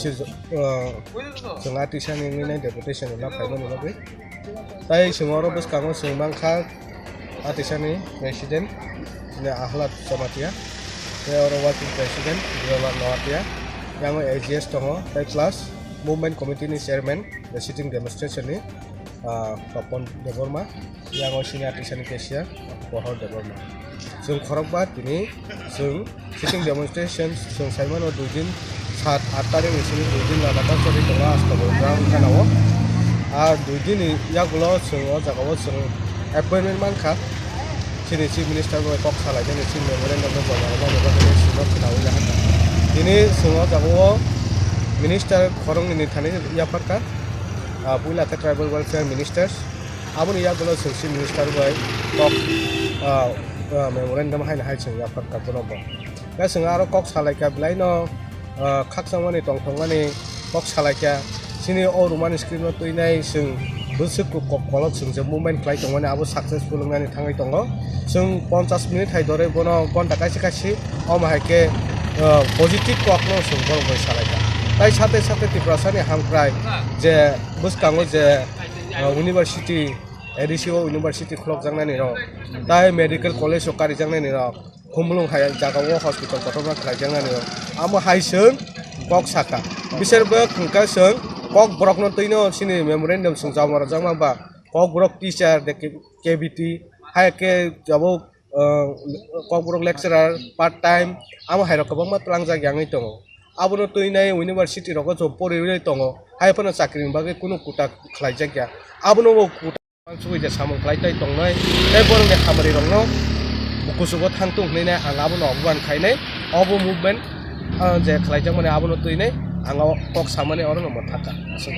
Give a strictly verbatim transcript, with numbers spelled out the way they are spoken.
Chwng, ah, chwng a tisani wngwi nai deputation rwna phaimani bagwi. Tai chwng oro bwskango chwng mankha a tisani president, chini Ahlad Jamatia, tei oro working president Jirola Noatia, yango A G S tongo, tei plus movement committee ni chairman, the sitting demonstration ni, ah, Topon Debbarma, yango senior tisani cashier Pohor Debbarma. Chwng khorokba tini chwng sitting demonstration chwng saimano dui din, sat aath tarik ni simi dui din lagatar choli tongo Astabol ground gana o. A dui din ni yagulo chwng o jaga o chwng appointment mankha. Chini chief minister bai kok salainani, chini memorandum no joma rwmani bagwi chwngno khwnawi lahakha. Tini chwng o jaga o minister khoroknwi ni thani yapharkha. Ah, puila khe tribal welfare ministers. Aboni yagulo chwng chief minister bai kok, ah, ah, memorandum haino hai chwng yapharkha bono bo. Khe chwng aro kok salaikha belai no, ah, khakchangmani tongthokmani kok salaikha. Chini o rwmani script no twinai chwng bwswk kok kolok chwng je movement khlai tongmani abo successful wngnani thangwi tongo. Chwng ponchas minute hai dorwi bono gonta kaisa kaisa omo hai khe, ah, positive kok no chwng borok bai salaikha. Tai sate sate Tiprasani hamkrai je bwskango je, ah, university, A D C o university khulokjaknani rok, tai medical college o karijaknani rok, Khumulwng hai jaga o hospital kotorma khlaijaknani rok. Amo hai chwng kok sakha. Bisar bo khungkha chwng kok borok no twino chini memorandum chwng joma rwjakma ba kok borok teacher de K B T hai khe jabo, ah, kok borok lecturer part time amo hai rok kwbangma tlangjak yangwi tongo. Abono twinai university rogo chwng poriwi tongo. Hai phano chakri ni bagwi kunu kuta khlaijakya. Abono bo kuta Ang chugui je samung khlai tai tongnai, tei borokni hamari rokno kuchugo thang tung hwnwi nai ang abono oboban khainai, obo movement, ah, je khlaijakmani abono twinai ang o kok samani orono mwthakha. Aswk.